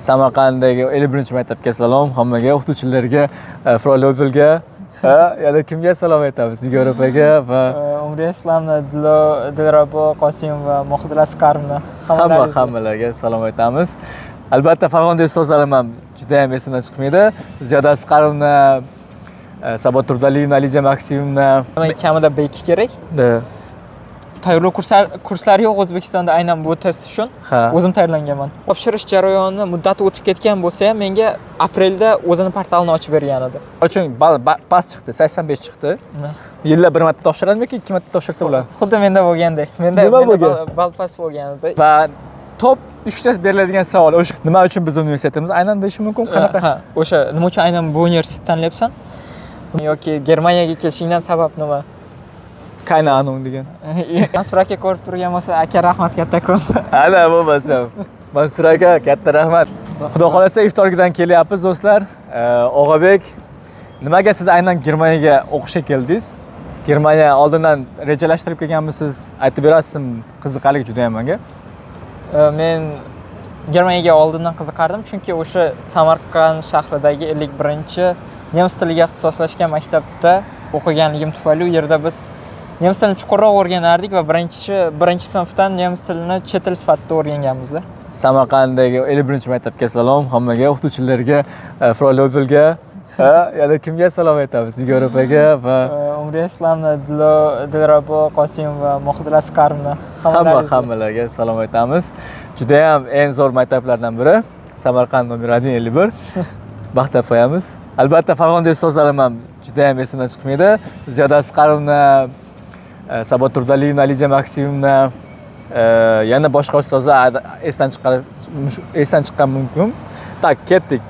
Samarqanddagi 51-maktabga salom hammaga, o'qituvchilarga, Frau Lopelga, ha, yana kimga salom aytamiz? Nigor opaga va Umriya Islomova, Dilrabo Qosimova, Mohidil Asqarovna. Hamma hammalarga salom aytamiz. Albatta, Farg'onada ustozlarim ham juda ham esimdan chiqmaydi. Ziyoda Asqarovna, Sabot Turdaliyevna, Lidiya Maksimovna. Kamida B2 kerak. Да. Tayyorlov kurslari yo'q O'zbekistonda aynan bu test uchun. O'zim tayyorlanganman. Topshirish jarayoni muddati o'tib ketgan bo'lsa ham, menga aprelda o'zini portalini ochib bergan edi. Uchun ball past chiqdi, 85 chiqdi. Yilda bir marta topshiradimi yoki ikki marta topshirsa bo'ladi? Xuddi menda bo'lgandek. Menda Nima menda bo'lgan? ball past bo'lgan edi. Va top 3 ta beriladigan savol o'sha: nima uchun biz universitetimiz aynan deyishi mumkin, qanaqa? Ha, o'sha nima uchun aynan bu universitetni tanlayapsan? Yoki Germaniyaga kelishingdan sabab nima? Keine Ahnung degan. Mansur aka ko'rib turgan bo'lsa, aka, rahmat kattakon. Ana bo'lmasam. Mansur aka, katta rahmat. Xudo xohlasa, iftorgidan kelyapmiz, do'stlar. Og'abek, nimaga siz aynan Germaniyaga o'qishga keldingiz? Germaniya oldindan rejalashtirib kelganmisiz? Aytib berasizmi? Qiziqarli juda ham menga. Men Germaniyaga oldindan qiziqardim, chunki o'sha Samarqand shahridagi 51 nemis tiliga ixtisoslashgan maktabda o'qiganligim tufayli u yerda biz nemis tilini chuqurroq o'rganardik va birinchi sinfdan nemis tilini chet til sifatida o'rganganmizda. Samarqanddagi 51-maktabga salom hammaga, o'qituvchilarga, Frau Lopelga, ha, yana kimga salom aytamiz? Nigor opaga va Umriya Islomova, Dilrabo Qosimova, Mohidil Asqarovna. Hamma hammalarga salom aytamiz. Juda ham eng zo'r maktablardan biri. Samarqand nomer 1 51. Maqtab qo'yamiz. Albatta, Farg'onada ustozlarim ham juda ham esimdan chiqmaydi. Ziyoda Asqarovna, Sabot Turdaliyevna, Lidiya Maksimovna, yana boshqa ustozlar esdan chiqqan mumkin. Так, ketdik.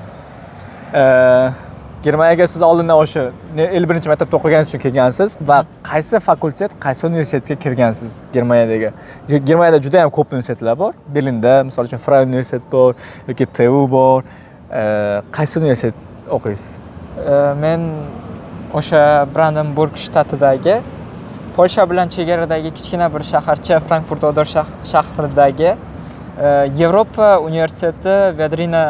Germaniyaga siz oldindan o'sha 51-maktabda o'qiganingiz uchun kelgansiz va qaysi fakultet, qaysi universitetga kirgansiz Germaniyadagi? Germaniyada juda ham ko'p universitetlar bor. Berlinda, misol uchun, Freie Universitet bor yoki TU bor. Qaysi universitet o'qiysiz? Men o'sha Brandenburg shtatidagi Polsha bilan chegaradagi kichkina bir shaharcha Frankfurt Oder shahridagi Yevropa universiteti Viadrina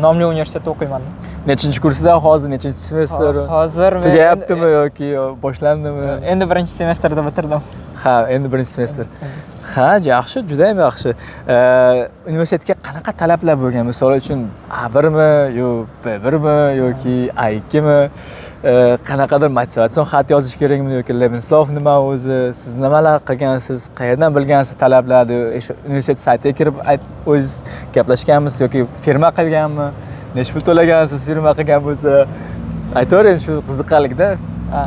nomli universitetda o'qiyman. Nechinchi kursda hozir, nechinchi semestr? Hozir men Tugayaptimi yoki boshlandimi? Endi birinchi semestrda bitirdim. Ha, endi birinchi semestr. Ha, yaxshi, juda ham yaxshi. Universitetga qanaqa talablar bo'lgan? Misol uchun, A1mi yo B1mi yoki A2mi? Qanaqadir motivatsion xat yozish kerakmi yoki Lebenslauf nima o'zi? Siz nimalar qilgansiz? Qayerdan bilgansiz talablarni? O'sha universitet saytiga kirib o'zingiz gaplashganmisiz yoki firma qilganmi? Necha pul to'lagansiz firma qilgan bo'lsa? Aytavering, shu qiziqarlikda. Ha,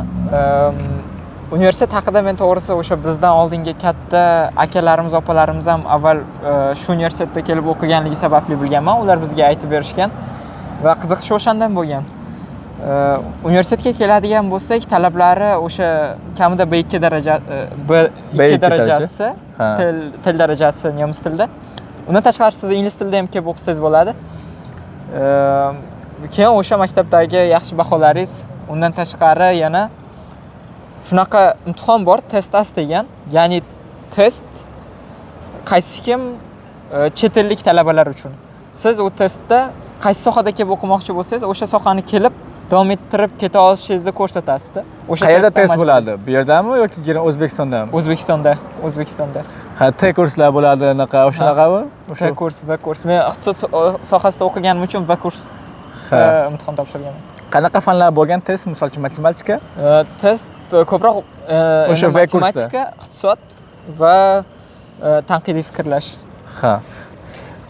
universitet haqida men to'g'risi o'sha bizdan oldingi katta akalarimiz, opalarimiz ham avval shu universitetda kelib o'qiganligi sababli bilganman. Ular bizga aytib berishgan va qiziqish o'shandan bo'lgan. Universitetga keladigan bo'lsak, talablari o'sha kamida B2 daraja, B2 B2 darajasi, til darajasi nemis tilida. Undan tashqari, siz ingliz tilida ham kelib o'qisangiz bo'ladi. Keyin o'sha maktabdagi yaxshi baholaringiz, undan tashqari yana shunaqa imtihon bor, TestAS degan, ya'ni test qaysi kim chet ellik talabalar uchun. Siz u testda qaysi sohada kelib o'qimoqchi bo'lsangiz, o'sha sohani kelib davom ettirib keta olishingizni ko'rsatasizda. O'sha Qayerda testdan test majbur. bo'ladi? Bu yerdami yoki O'zbekistondami? O'zbekistonda, O'zbekistonda. Ha, T kurslar bo'ladi, anaqa, o'shanaqami? O'sha T kurs, V kurs. Men iqtisod sohasida o'qiganim uchun V kurs imtihon topshirganman. Qanaqa fanlar bo'lgan test? Misol uchun, matematika? Test ko'proq O'sha endi V kursda. matematika, iqtisod va tanqidiy fikrlash. Ha.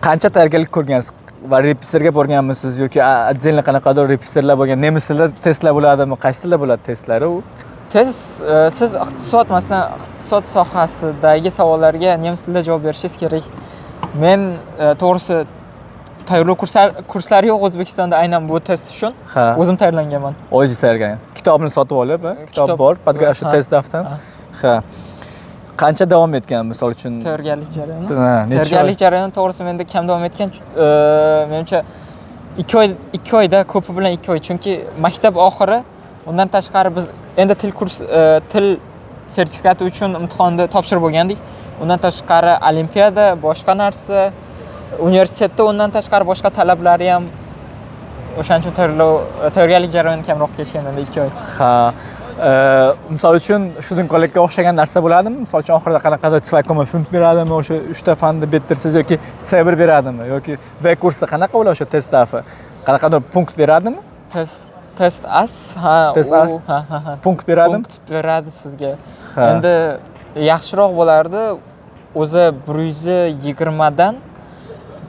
Qancha tayyorgarlik ko'rgansiz? Va repetitorga borganmisiz yoki отдельно qanaqadir repetitorlar bo'lgan? Nemis tilida testlar bo'ladimi? Qaysi tilda bo'ladi testlari u? Test siz iqtisod, masalan, iqtisod sohasidagi savollarga nemis tilida javob berishingiz kerak. Men to'g'risi tayyorlov kurslari yo'q O'zbekistonda aynan bu test uchun. O'zim tayyorlanganman. O'zingiz tayyorlagan. Kitobni sotib olib, ha? Kitob Kitob bor, shu Ha. test daftan. Ha. Ha. Qancha davom etgan, misol uchun? Tayyorgarlik jarayoni. Ha, necha oy? Tayyorgarlik jarayoni to'g'risi menda kam davom etgan. Menimcha 2 oy, 2 oyda, ko'pi bilan 2 oy. Chunki maktab oxiri, undan tashqari biz endi til kurs, til sertifikati uchun imtihonni topshirib bo'lgandik. Undan tashqari olimpiada, boshqa narsa. Universitetda undan tashqari boshqa talablari ham, o'shaning uchun tayyorgarlik jarayoni kamroq kechgan menda, 2 oy. Ha, misol uchun, Studienkollegga o'xshagan narsa bo'ladimi? Misol uchun, oxirida qanaqadir 2,5 beradimi o'sha uchta fanni bitirsangiz yoki C1 beradimi yoki B kursda qanaqa bo'ladi o'sha TestDaF qanaqadir punkt beradimi? TestDaF, ha. Test AS? Ha. Punkt beradimi? Punkt beradi sizga. Endi yaxshiroq bo'lardi o'zi 120dan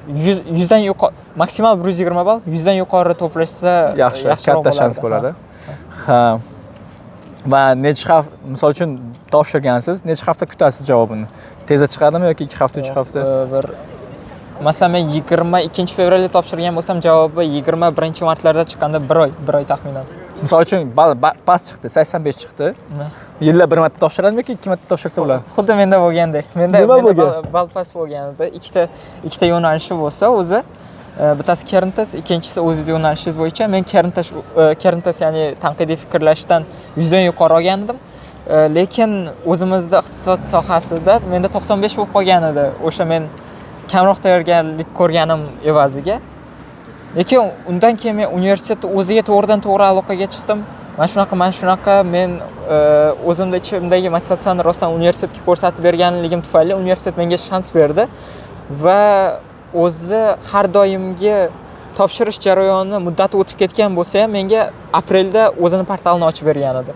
100 dan yuqori, maksimal 120 ball, 100 dan yuqori to'plashsa yaxshi, yaxshiroq katta shans bo'lardi. Bo'ladi, ha. Va necha hafta, misol uchun, topshirgansiz, necha hafta kutasiz javobini? Tezda chiqadimi yoki 2 hafta, 3 hafta? Bir, masalan, men 22-fevralda topshirgan bo'lsam, javobi 21-martlarda chiqqanda bir oy, bir oy taxminan. Misol uchun, ball past chiqdi, 85 chiqdi, yilda bir marta topshiradimi yoki ikki marta topshirsa bo'ladi? Xuddi menda bo'lgandek, menda Nima menda bo'lgan? Ball past bo'lgan edi. Ikkita yo'nalishi bo'lsa o'zi, bittasi Kerntest, ikkinchisi o'zizni yo'nalishingiz bo'yicha. Men Kerntest, ya'ni tanqidiy fikrlashdan 100 dan yuqori olgan edim. Lekin o'zimizda iqtisod sohasida menda 95 bo'lib qolgan edi, o'sha men kamroq tayyorgarlik ko'rganim evaziga. Lekin undan keyin men universitetni o'ziga to'g'ridan to'g'ri aloqaga chiqdim. Mana shunaqa, mana shunaqa, men o'zimda, ichimdagi motivatsiyani rostdan universitetga ko'rsatib berganligim tufayli universitet menga shans berdi va o'zi har doimgi topshirish jarayoni muddati o'tib ketgan bo'lsa ham, menga aprelda o'zini portalini ochib bergan edi.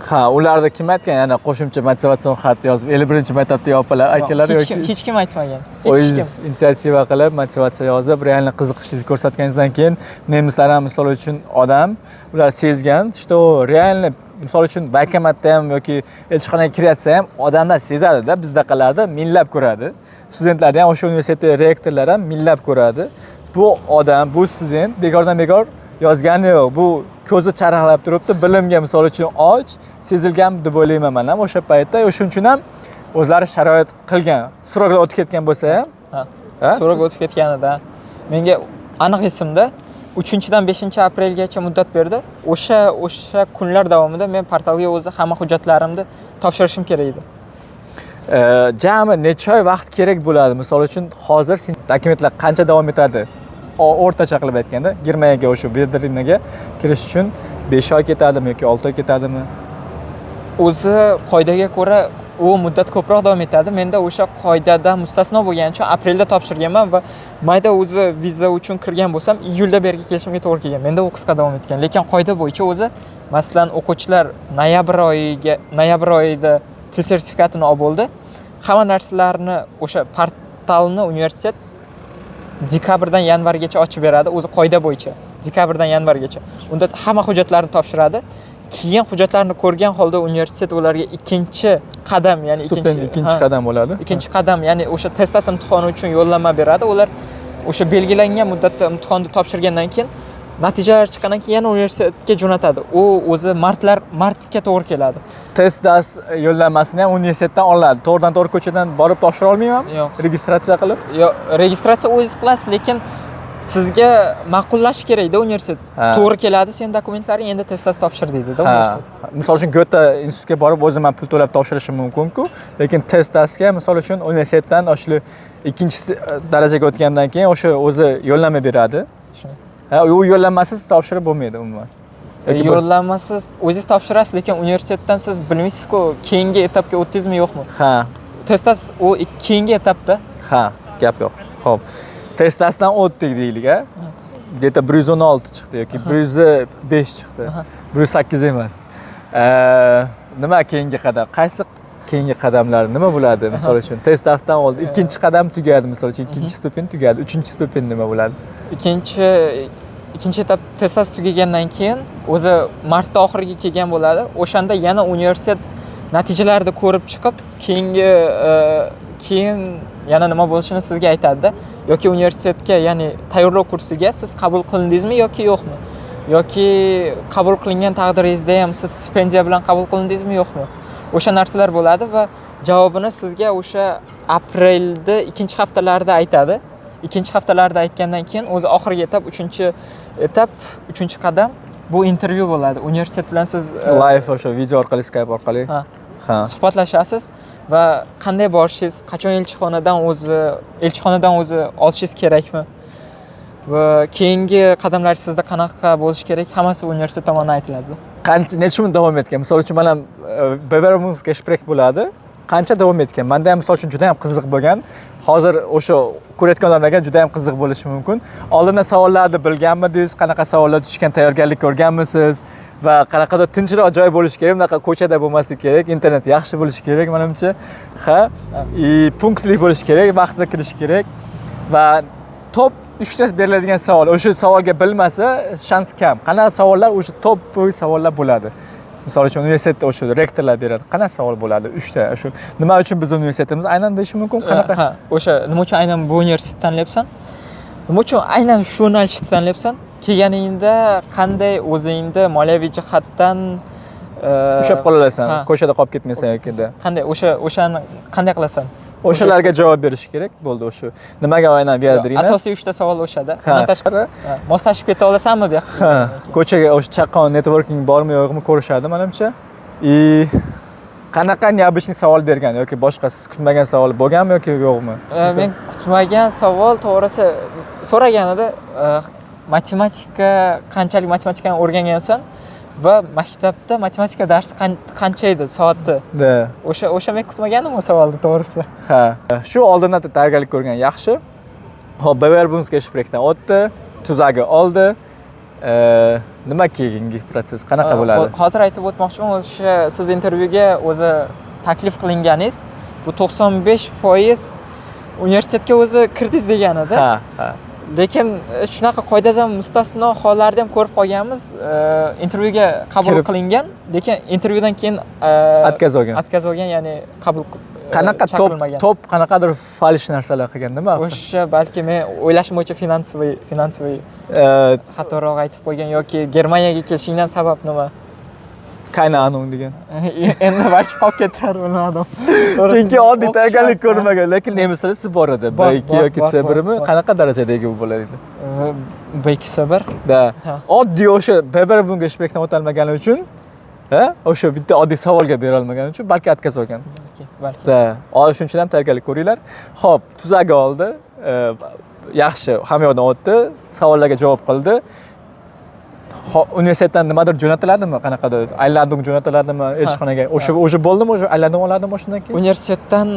Ha, ularda kim aytgan, yana qo'shimcha motivatsion xat yozib, 51 maktabda yopilar akalar Hech yoki kim, hech kim aytmagan, hech kim. O'zingiz инициатива qilib, motivatsiya yozib, реально qiziqishingizni ko'rsatganingizdan keyin nemislar ham, misol uchun, odam, ular sezgan, что реально, misol uchun, bankomatda ham yoki elchixonaga kirayotsa ham odamlar sezadida, bizdaqalarda minglab ko'radi studentlarni ham, o'sha universitetda rektorlar ham minglab ko'radi. Bu odam, bu student bekordan bekor yozgani yo'q, bu ko'zi charaqlab turibdi, bilimga, misol uchun, och sezilgan deb o'ylayman man ham o'sha paytda. O'shuning uchun ham o'zlari sharoit qilgan, срок lar o'tib ketgan bo'lsa ham. Ha. Ha? Срок o'tib ketganida menga, aniq esimda, 3-dan 5-aprelgacha muddat berdi. O'sha kunlar davomida men portalga o'zi hamma hujjatlarimni topshirishim kerak edi. Jami necha oy vaqt kerak bo'ladi? Misol uchun, hozir dokumentlar qancha davom etadi? O'rtacha qilib aytganda, Germaniyaga o'sha Viadrinaga kirish uchun 5 oy ketadimi yoki 6 oy ketadimi? O'zi qoidaga ko'ra u muddat ko'proq davom etadi. Menda o'sha qoidadan mustasno bo'lgani uchun aprelda topshirganman va mayda o'zi viza uchun kirgan bo'lsam, iyulda bu yerga kelishimga to'g'ri kelgan. Menda u qisqa davom etgan, lekin qoida bo'yicha o'zi, masalan, o'quvchilar noyabr oyida til sertifikatini olib bo'ldi, hamma narsalarni, o'sha portalni universitet dekabrdan yanvargacha ochib beradi o'zi, qoida bo'yicha dekabrdan yanvargacha. Unda hamma hujjatlarni topshiradi. Keyin hujjatlarni ko'rgan holda universitet ularga ikkinchi qadam, ya'ni Ступень, ikkinchi ha, qadam bo'ladi. Ikkinchi qadam, ya'ni o'sha TestDaF imtihoni uchun yo'llanma beradi. Ular o'sha belgilangan muddatda imtihonni topshirgandan keyin, natijalar chiqqandan keyin yana universitetga jo'natadi. U o'zi martga to'g'ri keladi. TestDaF yo'llanmasini ham universitetdan olinadi, to'g'ridan to'g'ri ko'chadan borib topshira olmaymanmi? Yo'q. Registratsiya qilib? Yo, registratsiya o'zingiz qilasiz, lekin sizga ma'qullash kerakda universitet. To'g'ri keladi seni dokumentlaring, endi TestDaF topshir deydida universitet. Misol uchun, Goethe institutga borib o'zim ham pul to'lab topshirishim mumkin-ku, lekin TestDaFga, misol uchun, universitetdan o'sha ikkinchi darajaga o'tgandan keyin o'sha o'zi yo'llanma beradi. Shunday. Ha, u yo'llanmasiz topshirib bo'lmaydi umuman. Yoki Yo'llanmasiz o'zingiz topshirasiz, lekin universitetdan siz bilmaysizku, keyingi etapga o'tdingizmi, yo'qmi. TestDaF u keyingi etapda. Ha, gap yo'q. Xo'p. TestDaFdan o'tdik deylik, a? Где-то 116 chiqdi yoki 105 chiqdi. 108 emas. Nima keyingi qadam? Qaysi keyingi qadamlar nima bo'ladi, misol uchun? TestDaFdan oldi. Ikkinchi qadam tugadi, misol uchun, ikkinchi ступень tugadi. Uchinchi ступень nima bo'ladi? Ikkinchi etap TestDaF tugagandan keyin o'zi martda oxiriga kelgan bo'ladi. O'shanda yana universitet natijalarni ko'rib chiqib, keyin yana nima bo'lishini sizga aytadida. Yoki universitetga, ya'ni tayyorlov kursiga siz qabul qilindingizmi yoki yo'qmi, yoki qabul qilingan taqdiringizda ham siz stipendiya bilan qabul qilindingizmi, yo'qmi, o'sha narsalar bo'ladi va javobini sizga o'sha aprelda ikkinchi haftalarida aytadi. Ikkinchi haftalarda aytgandan keyin o'zi oxirgi etap, uchinchi etap, uchinchi qadam, bu intervyu bo'ladi universitet bilan siz Live, o'sha video orqali, Skype orqali. Ha. Suhbatlashasiz va qanday borishingiz, qachon elchixonadan o'zi olishingiz kerakmi va keyingi qadamlar sizda qanaqa bo'lishi kerak, hammasi universitet tomonidan aytiladi. Qancha, necha kun davom etgan? Misol uchun, mana Bewerbungsgespräch bo'ladi, qancha davom etgan? Manda ham, misol uchun, juda ham qiziq bo'lgan. Hozir o'sha ko'rayotgan odamlarga juda ham qiziq bo'lishi mumkin. Oldindan savollarni bilganmidingiz, qanaqa savollar tushgan, tayyorgarlik ko'rganmisiz va qanaqadir tinchroq joy bo'lishi kerak, bunaqa ko'chada bo'lmasligi kerak, internet yaxshi bo'lishi kerak manimcha. Ha, и punktli bo'lishi kerak, vaqtida kirish kerak va top uchta beriladigan savol, o'sha savolga bilmasa, shans kam. Qanaqa savollar, o'sha top savollar bo'ladi? Misol uchun, universitetda o'sha rektorlar beradi, qanaqa savol bo'ladi uchta? Shu nima uchun biz universitetimiz aynan deyishi mumkin, qanaqa? Ha, o'sha nima uchun aynan bu universitetni tanlayapsan, nima uchun aynan shu yo'nalishni tanlayapsan, kelganingda qanday o'zingni moliyaviy jihatdan ushlab qola olasan, ha. ko'chada qolib ketmaysan yokida Qanday o'shani qanday qilasan. O'shalarga javob berish kerak bo'ldi. O'sha nimaga aynan Viadrina? Asosiy uchta savol o'shada. Undan tashqari, moslashib keta olasanmi bu yoqqa. Ha, ko'chaga o'sha chaqqon networking bormi, yo'qmi, ko'rishadi manimcha. И qanaqa необычный savol bergan yoki boshqa siz kutmagan savol bo'lganmi yoki yo'qmi? Men kutmagan savol, to'g'risi, so'raganida matematika, qanchalik matematikani o'rgangansan va maktabda matematika darsi qancha edi soati. O'sha men kutmagandim u savolni, to'g'risi. Ha, shu oldindan tayyorgarlik ko'rgan yaxshi. Ho'p, Bewerbungsgesprächdan o'tdi, Zusage oldi. Nima, keyingi protsess qanaqa bo'ladi? Hozir aytib o'tmoqchiman, o'sha siz intervyuga o'zi taklif qilinganingiz bu 95% universitetga o'zi kirdingiz deganida. ha ha Lekin shunaqa qoidadan mustasno hollarni ham ko'rib qolganmiz. Intervyuga qabul qilingan, lekin intervyudan keyin Отказ olgan. Отказ olgan, ya'ni qabul Qanaqa top chaqirilmagan. Top qanaqadir фальшь narsalar qilgan, nima? O'sha balki men o'ylashim bo'yicha финансовый xatoroq aytib qo'ygan yoki Germaniyaga kelishingdan sabab nima? Keine Ahnung degan. Endi balki qolib ketar, bilmadim. Chunki oddiy O'qish tayyorgarlik emas, ko'rmagan, lekin nemislarda siz bor edi. Bor, B2 bor, yoki bor, C1 mi? bor. Qanaqa darajadagi bu bo'ladi? B2 C1. Да. Ha. Oddiy o'sha Bewerbungsgesprächdan o'tolmagani uchun, ha, o'sha bitta oddiy savolga bera olmagani uchun balki отказ olgan. Balki, balki. Да. Shuning uchun ham tayyorgarlik ko'ringlar. Xo'p, Zusage oldi. Yaxshi, hamma yoqdan o'tdi, savollarga javob qildi. Universitetdan nimadir jo'natiladimi? Qanaqadir Einladung jo'natiladimi elchixonaga? O'sha o'sha bo'ldimi, o'sha Einladung oladimi o'shandan keyin? Universitetdan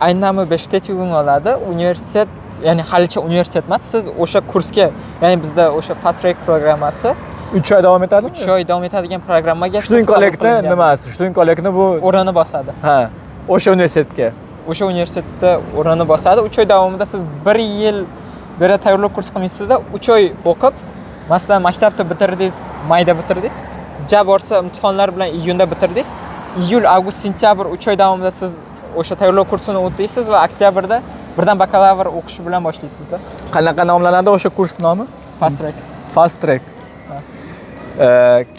Einnahme Bestätigung oladi. Universitet, ya'ni halicha universitet emas, siz o'sha kursga, ya'ni bizda o'sha fast track programmasi 3 oy davom etadimi? 3 oy davom etadigan programmaga siz qabul Studienkollegni qilingan. nimasi? Studienkollegni bu O'rnini bosadi. Ha, o'sha universitetga. O'sha universitetda o'rnini bosadi. 3 oy davomida siz bir yil bu yerda tayyorlov kursi qilmaysizda, 3 oy o'qib, masalan, maktabni bitirdingiz, mayda bitirdingiz, ja borsa imtihonlar bilan iyunda bitirdingiz. Iyul, avgust, sentyabr, 3 oy davomida siz o'sha tayyorlov kursini o'taysiz va oktyabrda birdan bakalavr o'qishi bilan boshlaysizda. Qanaqa nomlanadi o'sha kurs nomi? Fast track. Fast track. Ha.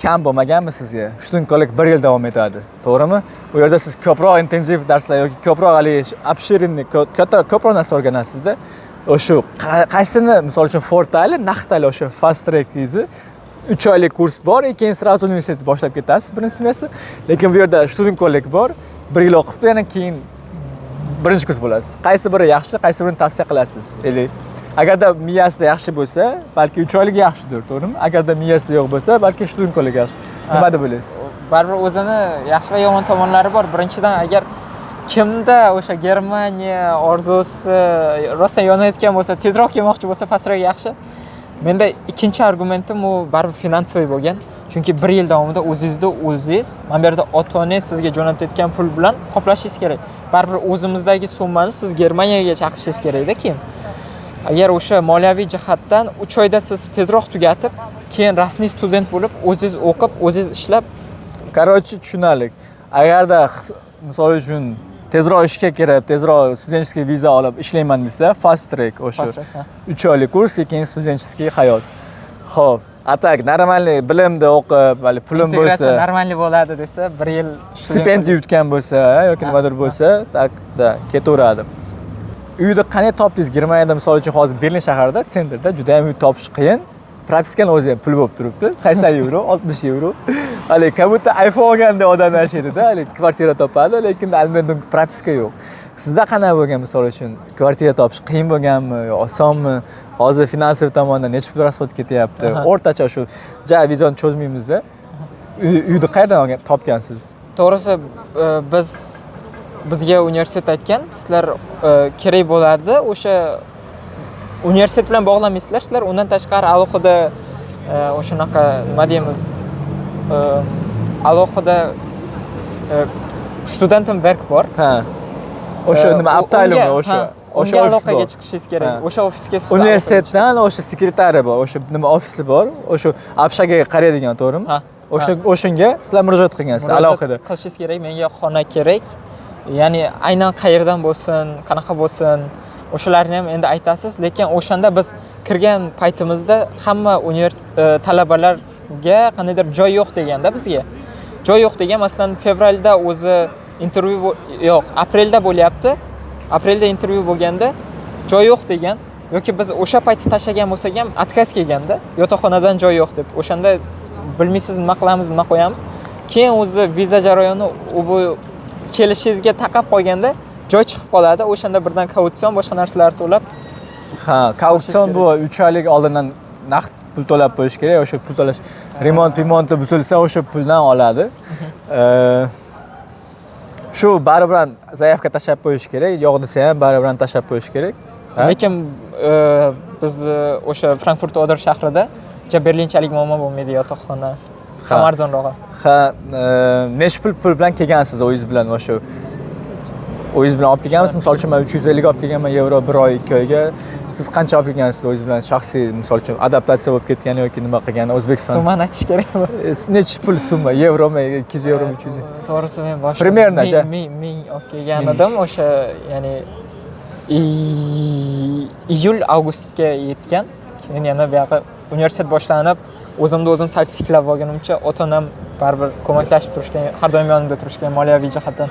Kam bo'lmaganmi sizga? Studienkolleg bir yil davom etadi, to'g'rimi? U yerda siz ko'proq intensiv darslar yoki ko'proq haligi обширный, katta, ko'proq narsa o'rganasizda. O'sha qaysini, misol uchun, Vorteil i, Nachteil o'sha fast trackingizni? 3 oylik kurs bor, keyin сразу universitetni boshlab ketasiz birinchi semestr. Lekin bu yerda Studienkolleg bor, bir yil o'qibdi, yana keyin birinchi kurs bo'lasiz. Qaysi biri yaxshi, qaysi birini tavsiya qilasiz? Или agarda miyasida yaxshi bo'lsa, balki 3 oylik yaxshidir, to'g'rimi? Agarda miyasida yo'q bo'lsa, balki Studienkolleg yaxshi. Nima deb o'ylaysiz? Baribir o'zini yaxshi va yomon tomonlari bor. Birinchidan, agar kimda o'sha Germaniya orzusi rostdan yonayotgan bo'lsa, tezroq kelmoqchi bo'lsa, fast track yaxshi. Menda ikkinchi argumentim u baribir финансовый bo'lgan, chunki bir yil davomida o'zingizni o'zingiz, mana bu yerda ota onangiz sizga jo'natayotgan pul bilan qoplashingiz kerak. Baribir o'zimizdagi summani siz Germaniyaga chaqirishingiz kerakda. Keyin agar o'sha moliyaviy jihatdan 3 oyda siz tezroq tugatib, keyin rasmiy student bo'lib, o'zingiz o'qib, o'zingiz ishlab. Короче, tushunarli. Agarda misol uchun tezroq ishga kirib, tezroq студенческий viza olib ishlayman desa, fast track o'sha. Fast track, ha. 3 oylik kurs, keyin студенческий hayot. Xo'p, а так нормальный bilimda o'qib, hali pulim Integratsiya bo'lsa, нормальный bo'ladi desa, bir yil stipendiya yutgan bo'lsa yoki nimadir bo'lsa, так да, ketaveradi. Uyni qanday topdingiz Germaniyada? Misol uchun, hozir Berlin shahrida, центр da juda ham uy topish qiyin. Propiskani o'zi ham pul bo'lib turibdi, 80 yevro, 60 yevro. Haligi как будто iPhone olgandek odam yashaydida. Haligi kvartira topadi, lekin Anmeldung, propiska yo'q. Sizda qanaqa bo'lgan? Misol uchun, kvartira topish qiyin bo'lganmi yo osonmi? Hozir финансовый tomondan necha pul расход ketyapti? O'rtacha, shu ja videoni cho'zmaymizda. Uyni qayerdan olgan, topgansiz? To'g'risi, bizga universitet aytgan, sizlar kerak bo'ladi, o'sha universitet bilan bog'lanmaysizlar, sizlar undan tashqari alohida o'shanaqa, nima deymiz, alohida Studentenwerk bor. Ha, o'sha nima, Abteilung, o'sha o'sha unga ofis aloqaga bor. chiqishingiz kerak. O'sha ofisga siz aloqaga. Universitetdan o'sha sekretari bor, o'sha nima, ofisi bor, o'sha общага ga qaraydigan, to'g'rimi? Ha. O'sha, o'shanga sizlar murojaat qilgansizlar? Murojaat Alohida. qilishingiz kerak, menga xona kerak, ya'ni aynan qayerdan bo'lsin, qanaqa bo'lsin, o'shalarni ham endi aytasiz. Lekin o'shanda biz kirgan paytimizda hamma talabalarga qandaydir joy yo'q deganda, bizga joy yo'q degan. Masalan, fevralda o'zi intervyu yo'q, aprelda bo'lyapti, aprelda intervyu bo'lganda joy yo'q degan yoki biz o'sha paytda tashlagan bo'lsak ham, отказ kelganda, yotoqxonadan joy yo'q deb. O'shanda bilmaysiz, nima qilamiz, nima qo'yamiz. Keyin o'zi viza jarayoni u bu kelishingizga taqab qolganda joy chiqib qoladi. O'shanda birdan Kaution, boshqa narsalarni to'lab Ha, Kaution kerak. bu 3 oylik oldindan naqd pul to'lab qo'yish kerak. O'sha pul to'lash, remont remonti buzilsa, o'sha puldan oladi. Shu baribir ham заявка tashlab qo'yish kerak, yo'q desa ham baribir ham tashlab qo'yish kerak. Ha? Lekin bizni o'sha Frankfurt Oder shahrida ja Berlinchalik muammo bo'lmaydi, yotoqxona ham arzonroq. Ha, necha pul bilan kelgansiz o'zingiz bilan? O'sha o'zingiz bilan olib kelganmisiz? Misol uchun, man 350 olib kelganman yevro bir oy, 2 oyga. Siz qancha olib kelgansiz o'zingiz bilan shaxsiy, misol uchun, adaptatsiya bo'lib ketgan yoki nima qilgan O'zbekiston? Summani aytish kerakmi? Necha pul summa, yevromi, 200 yevromi, 300? To'g'risi, men boshida Примерно, ming, ja. ming olib kelgan edim o'sha, ya'ni iyul, avgustga yetgan. Keyin yana buyog'i universitet boshlanib, o'zimni o'zim sal tiklab olgunimcha ota onam baribir ko'maklashib turishgan, har doim yonimda turishgan moliyaviy jihatdan.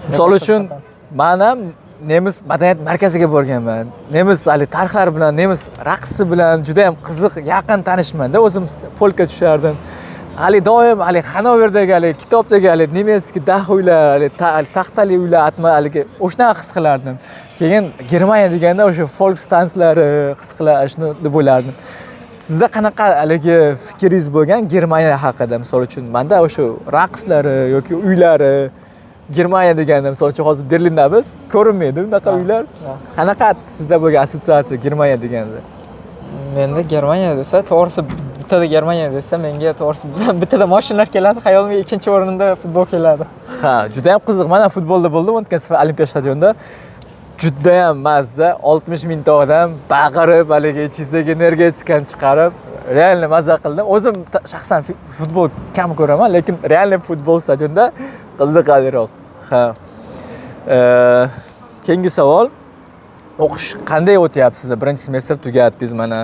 Misol Boshqa uchun, jihatdan. Man ham nemis madaniyat markaziga borganman. Nemis haligi tarixlari bilan, nemis raqsi bilan juda yam qiziq, yaqin tanishmanda. O'zim polka tushardim. Haligi doim haligi Xanoverdagi haligi kitobdagi haligi немецкий dach uylar, haligi taxtali uylar, atma, haligi o'shanaqa his qilardim. Keyin Germaniya deganda o'sha Volkstanz lari his qilar, shuni deb o'ylardim. Sizda qanaqa haligi fikringiz bo'lgan Germaniya haqida? Misol uchun, manda o'sha raqslari yoki uylari, Germaniya deganda, misol uchun, hozir Berlindamiz, ko'rinmaydi unaqa uylar. Qanaqa sizda bo'lgan assotsiatsiya Germaniya deganda? Menda Germaniya desa, to'g'risi, bittada Germaniya desa, menga, to'g'risi, bittada mashinalar keladi xayolimga, ikkinchi o'rinda futbol keladi. Ha, juda ham qiziq. Mana futbolda bo'ldim o'tgan safar Olimpiya stadionida. Judayam mazza, 60 mingta odam baqirib, haligi ichingizdagi energetikani chiqarib, реально mazza qildim. O'zim shaxsan futbol kam ko'raman, lekin реально futbol stadionda qiziqarliroq. Ha. Keyingi savol. O'qish qanday o'tyapti sizda? Birinchi semestr tugatdingiz mana.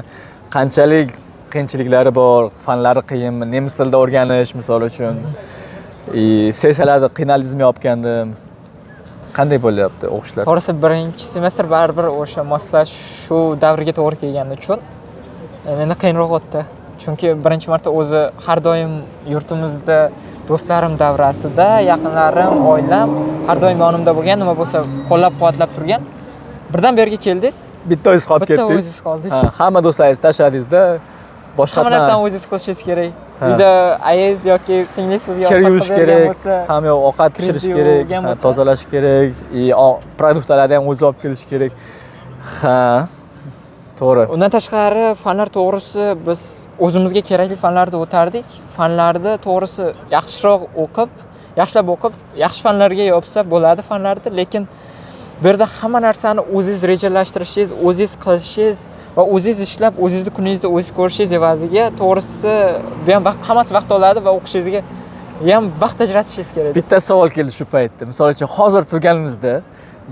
Qanchalik qiyinchiliklari bor? Fanlari qiyinmi? Nemis tilida o'rganish, misol uchun. И sessiyalarda qiynaldingizmi yopganda? Qanday bo'lyapti o'qishlar? To'g'risi, birinchi semestr baribir o'sha moslashuv davriga to'g'ri kelgani uchun menda qiyinroq o'tdi, chunki birinchi marta o'zi har doim yurtimizda do'stlarim davrasida, yaqinlarim, oilam har doim yonimda bo'lgan, nima bo'lsa qo'llab quvvatlab turgan. Birdan bu yerga keldingiz, Bitta o'zingiz qolib bitta ketdingiz. o'zingiz qoldingiz. Ha, hamma do'stlaringizni tashladingizda, boshqa Hamma narsani o'zingiz qilishingiz kerak. Uyda ayiz yoki singlingiz sizga Kir ovqat yuvish qilib bergan kerak, bo'lsa, hamma yoq, ovqat pishirish kiringizni kerak, yuvgan ha, bo'lsa. tozalash kerak, и produktlarni ham o'zi olib kelish kerak. Ha, to'g'ri. Undan tashqari, fanlar, to'g'risi, biz o'zimizga kerakli fanlarni o'tardik. Fanlarni, to'g'risi, yaxshiroq o'qib, yaxshilab o'qib, yaxshi fanlarga yopsa bo'ladi fanlarni, lekin bu yerda hamma narsani o'zingiz rejalashtirishingiz, o'zingiz qilishingiz va o'zingiz ishlab, o'zingizni kuningizni o'zingiz ko'rishingiz evaziga, to'g'risi, bu ham vaqt, hammasi vaqt oladi va o'qishingizga ham vaqt ajratishingiz kerak. Bitta savol keldi shu paytda. Misol uchun, hozir turganimizda,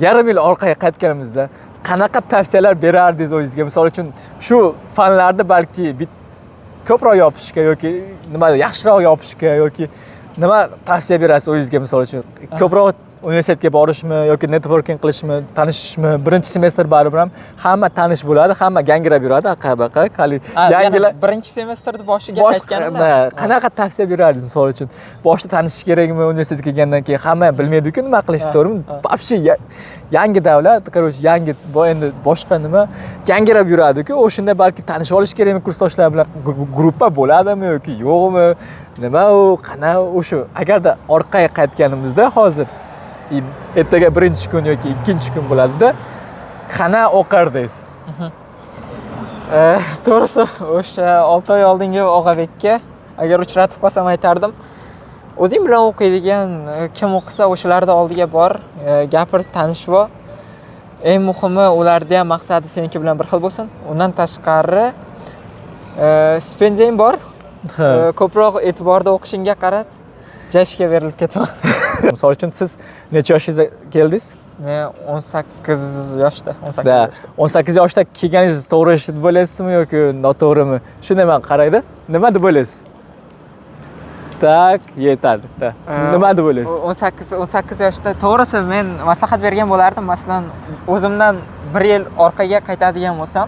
yarim yil orqaga qaytganimizda qanaqa tavsiyalar berardingiz o'zingizga? Misol uchun, shu fanlarni balki ko'proq yopishga yoki nima, yaxshiroq yopishga yoki nima tavsiya berasiz o'zingizga, misol uchun? Ko'proq Universitetga borishmi yoki networking qilishmi, tanishishmi? Birinchi semestr baribir ham hamma tanish bo'ladi, hamma gangirab yuradi, aqa baqa hali yangilar. Birinchi semestrni boshiga boshqa qaytganimda qanaqa tavsiya berardingiz? Misol uchun, boshida tanishish kerakmi? Universitetga kelgandan keyin hamma ham bilmaydiku nima qilishni, to'g'rimi? Вообще yangi davlat, короче, yangi bu endi boshqa nima, gangirab yuradiku. O'shanda balki tanishib olish kerakmi kursdoshlar bilan, gruppa bo'ladimi yoki yo'qmi, nima u, qanaqa o'sha? Agarda orqaga qaytganimizda, hozir ertaga birinchi kun yoki ikkinchi kun bo'ladida, qanaqa o'qardingiz? To'g'risi, o'sha 6 oy oldingi Og'abekka agar uchratib qolsam, aytardim: o'zing bilan o'qiydigan, kim o'qisa, o'shalarni oldiga bor, gapir, tanishib ol. Eng muhimi, ularni ham maqsadi seniki bilan bir xil bo'lsin. Undan tashqari, stipendiyang bor. Ko'proq e'tiborda o'qishingga qarat, jashga berilib ketma. Misol uchun, siz necha yoshingizda keldingiz? Men 18 yoshda, 18 Да. yoshda. 18 yoshda kelganingiz to'g'ri ish deb o'ylaysizmi yoki noto'g'rimi? Shunday man qaraydi. Nima deb o'ylaysiz? Так, yetadi. Да. Nima deb o'ylaysiz? 18 yoshda, to'g'risi, men maslahat bergan bo'lardim. Masalan, o'zimdan bir yil orqaga qaytadigan bo'lsam,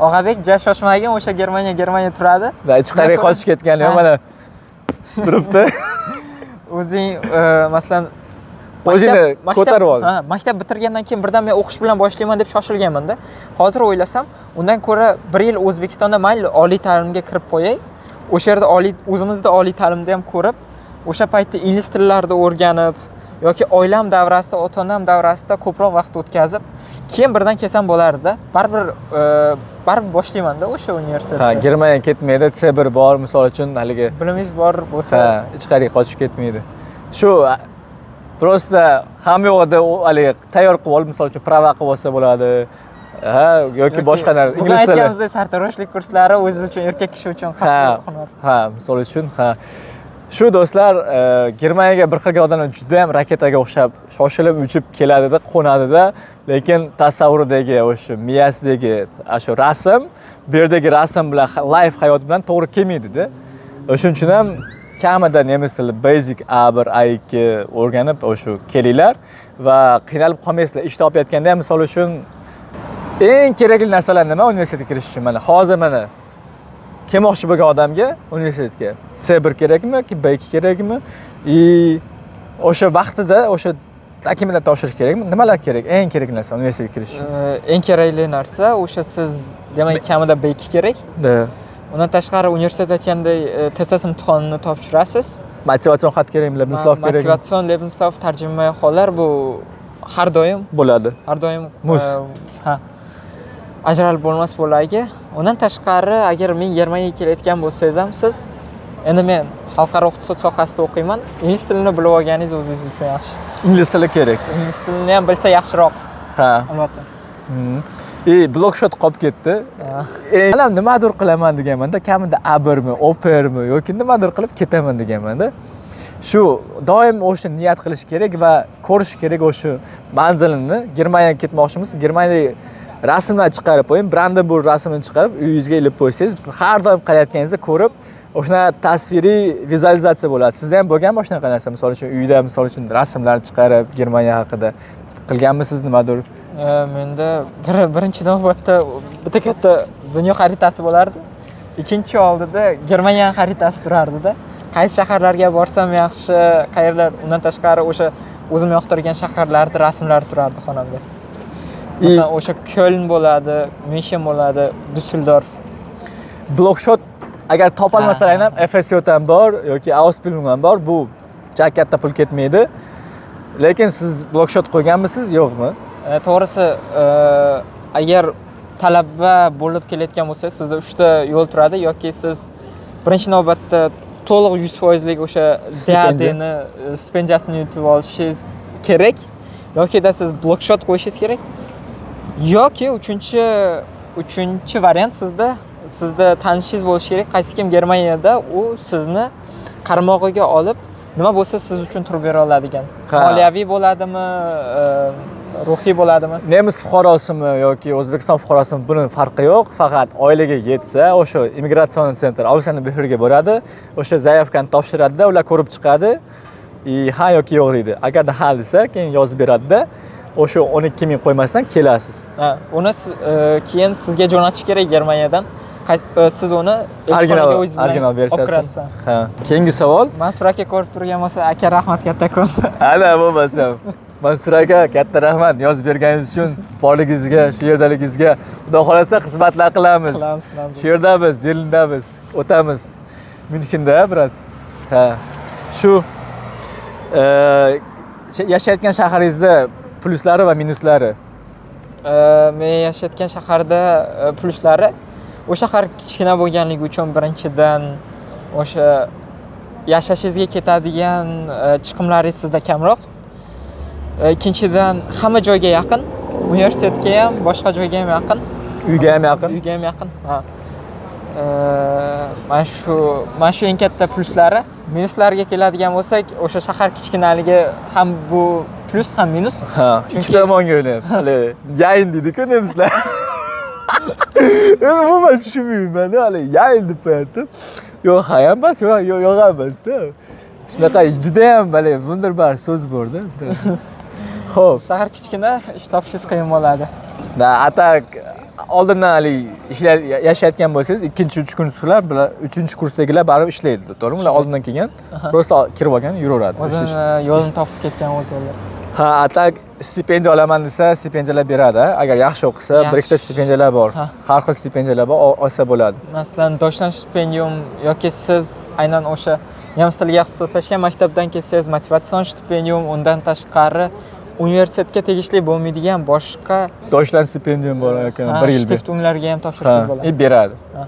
Og'abek, ja shoshmagin, o'sha Germaniya turadi. Да, hech qayerga qochib ketgani yo'q, mana turibdi. O'zing, masalan, O'zingni ko'tarib ol. Ha, maktab bitirgandan keyin birdan men o'qish bilan boshlayman deb shoshilganman-da. Hozir o'ylasam, undan ko'ra bir yil O'zbekistonda mayli oliy ta'limga kirib qo'yay. O'sha yerda oliy, o'zimizda oliy ta'limda ham ko'rib, o'sha paytda ingliz tillarini o'rganib yoki oilam davrasida, ota onam davrasida ko'proq vaqt o'tkazib, keyin birdan kelsam bo'lardi. Baribir boshlayman-da o'sha universitetda. Ha, Germaniyaga ketmaydi, C1 bor, misol uchun, haligi Bilimingiz bor bo'lsa, ha, hech qayerga qochib ketmaydi. Shu просто hamma yoqda u haligi tayyor qilib olib, misol uchun, права qilib olsa bo'ladi. Ha, yoki boshqa narsa, bugun ingliz tili. aytganimizdek, sartaroshlik kurslari o'ziz uchun, erkak kishi uchun hunar. Ha, misol uchun, ha. Shu do'stlar, Germaniyaga bir xil odamlar juda ham raketaga o'xshab shoshilib uchib keladida, qo'nadida, lekin tasavvuridagi, o'sha miyasidagi shu rasm bu yerdagi rasm bilan, life hayot bilan to'g'ri kelmaydida. O'shuning uchun ham kamida nemis tili basic A1, A2 o'rganib o'sha kelinglar va qiynalib qolmaysizlar. Ish topayotganda ham, misol uchun, eng kerakli narsalar nima universitetga kirish uchun? Mana hozir, mana kelmoqchi bo'lgan odamga universitetga C1 kerakmi yoki B2 kerakmi? И o'sha vaqtida o'sha dokumentlar topshirish kerakmi? Nimalar kerak? Eng kerakli narsa universitetga kirish uchun. Eng kerakli narsa o'sha siz, demak, kamida B2 kerak. Undan tashqari, universitet aytganday, TestAS imtihonini topshirasiz. Motivatsion xat kerakmi, Lebenslauf kerakmi? Motivatsion, Lebenslauf, tarjimai hollar, bu har doim Bo'ladi. har doim Muz. Ha, ajralib bo'lmas bo'lagi. Undan tashqari, agar men Germaniyaga kelayotgan bo'lsangiz ham, siz, endi men xalqaro iqtisod sohasida o'qiyman, ingliz tilini bilib olganingiz o'zingiz uchun yaxshi. Ingliz tili kerak. Ingliz tilini ham bilsa yaxshiroq, albatta. И блок-счёт qolib ketdi. Men nimadir qilaman deganmanda, kamida A1mi, Au-pairmi yoki nimadir qilib ketaman deganmanda. Shu doim o'sha niyat qilish kerak va ko'rish kerak o'sha manzilini. Germaniyaga ketmoqchimiz, Germaniyaga rasmlar chiqarib qo'ying, Brandenburg rasmini chiqarib uyingizga ilib qo'ysangiz, har doim qarayotganingizda ko'rib, o'shana tasviriy vizualizatsiya bo'ladi. Sizda ham bo'lganmi shunaqa narsa? Misol uchun, uyda, misol uchun, rasmlar chiqarib Germaniya haqida qilganmisiz nimadir? Menda birinchi navbatda bitta katta dunyo xaritasi bo'lardi. Ikkinchi oldida Germaniya xaritasi turardida. Qaysi shaharlarga borsam yaxshi, qayerlar, undan tashqari o'sha o'zim yoqtirgan shaharlarni rasmlari turardi xonamda. Masalan, o'sha Köln bo'ladi, Myunxen bo'ladi, Düsseldorf. Блок-счёт agar topolmasalar ham, FSJ ham bor yoki Ausbildung ham bor, bu juda katta pul ketmaydi. Lekin siz блок-счёт qo'yganmisiz, yo'qmi? To'g'risi, agar talaba bo'lib kelayotgan bo'lsangiz, sizda uchta yo'l turadi: yoki siz birinchi navbatda to'liq 100 foizlik o'sha Stipendiya. DAADni stipendiyasini yutib olishingiz kerak, yokida siz блок-счёт qo'yishingiz kerak, yoki uchinchi variant, sizda tanishingiz bo'lishi kerak, qaysi kim Germaniyada, u sizni qaramog'iga olib, nima bo'lsa siz uchun turib bera oladigan. Moliyaviy bo'ladimi, ruhiy bo'ladimi. Nemis fuqarosimi yoki O'zbekiston fuqarosimi, buni farqi yo'q. Faqat oilaga yetsa, o'sha иммиграционный центр, Ausländerbehörde ga boradi, o'sha заявка ni topshiradida, ular ko'rib chiqadi. И ha yoki yo'q deydi. Agarda ha desa, keyin yozib beradida, o'sha 12 000 qo'ymasdan kelasiz. Ha, uni keyin sizga jo'natish kerak Germaniyadan. Siz uni elchixonaga Original, o'zingiz bilan original olib versiyasi. kirasiz. Ha. Keyingi savol. Mansur aka ko'rib turgan bo'lsa, aka, rahmat kattakon. Ana bo'lmasam. Mansur aka, katta rahmat yozib berganingiz uchun, borligingizga, shu yerdaligingizga. Xudo xohlasa, xizmatlar qilamiz. Qilamiz, qilamiz. Shu yerdamiz, Berlindamiz, o'tamiz. Myunxenda, брат. Ha. Shu yashayotgan shaharingizda pluslari va minuslari. Men yashayotgan shaharda pluslari, u shahar kichkina bo'lganligi uchun birinchidan o'sha yashashingizga ketadigan chiqimlaringiz sizda kamroq. Ikkinchidan hamma joyga yaqin, universitetga ham, boshqa joyga ham yaqin. Uyga ham yaqin. Uyga ham yaqin. Ha. Mana shu eng katta pluslari. Minuslariga keladigan bo'lsak, o'sha shahar kichkinaligi ham bu plyus, ham minus. Ha, ikki tomonga o'ynayapti. Hali jein deydi-ku nemislar. Umuman tushunmayman, hali jein deb qo'yapti. Yo'q, ha ham emas, yo'q, yo'q, yo'q ham emas-da. Shunaqa judayam hali wunderbar so'z borda. Xo'p. Shahar kichkina, ish topishingiz qiyin bo'ladi. Да, а так oldindan haligi ishlar yashayotgan bo'lsangiz, ikkinchi, uchinchi kurslar bilan, uchinchi kursdagilar baribir ishlaydi, to'g'rimi? Ular oldindan kelgan, просто kirib olgan, yuraveradi. O'zini yo'lini topib ketgan o'zi ular. Ha, а так stipendiya olaman desa, stipendiyalar beradi. Agar yaxshi o'qisa, bir ikkita stipendiyalar bor. Har xil stipendiyalar bor, olsa bo'ladi. Masalan, Deutschland stipendium yoki siz aynan o'sha nemis tiliga ixtisoslashgan maktabdan kelsangiz, motivatsion stipendium, undan tashqari universitetga tegishli bo'lmaydigan boshqa Deutschland stipendium bor ekan, bir yilda. Stiftunglarga ham topshirsangiz bo'ladi. И beradi. Ha.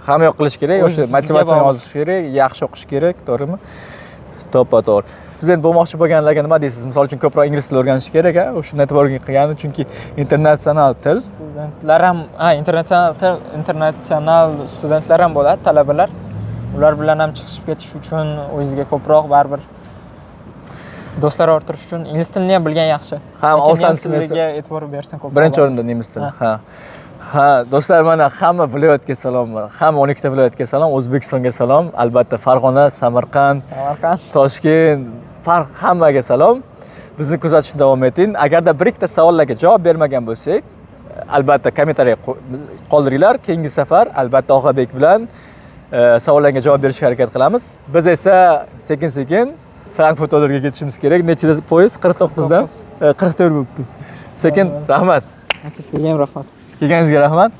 Hamma yoq qilish kerak, o'sha O'zizga motivatsiyani bog'liq. yozish kerak, yaxshi o'qish kerak, to'g'rimi? To'ppa to'g'ri. Student bo'lmoqchi bo'lganlarga nima deysiz? Misol uchun, ko'proq ingliz tili o'rganish kerak, a? O'sha networking qilgani, chunki internatsional til. Studentlar ham, ha, internatsional til, internatsional studentlar ham bo'ladi, talabalar. Ular bilan ham chiqishib ketish uchun o'zingizga ko'proq baribir do'stlar orttirish uchun ingliz tilini ham bilgan yaxshi. Ham Lekin Ausland nemis semestr- tiliga e'tibor bersin ko'proq. Birinchi o'rinda nemis tili. Ha. Ha, do'stlar, mana hamma viloyatga salom. Hamma 12 ta viloyatga salom, O'zbekistonga salom. Albatta Farg'ona, Samarqand, Samarqand. Toshkent, farq hammaga salom. Bizni kuzatishni davom eting. Agarda bir ikkita savollarga javob bermagan bo'lsak, albatta kommentariy qoldiringlar. Keyingi safar albatta Og'abek bilan savollarga javob berishga harakat qilamiz. Biz esa sekin-sekin Frankfurt Oderga ketishimiz kerak. Nechida poyezd? 49 dan? 44 bo'libdi. Sekin rahmat. Aka, sizga ham rahmat. Kelganingizga rahmat.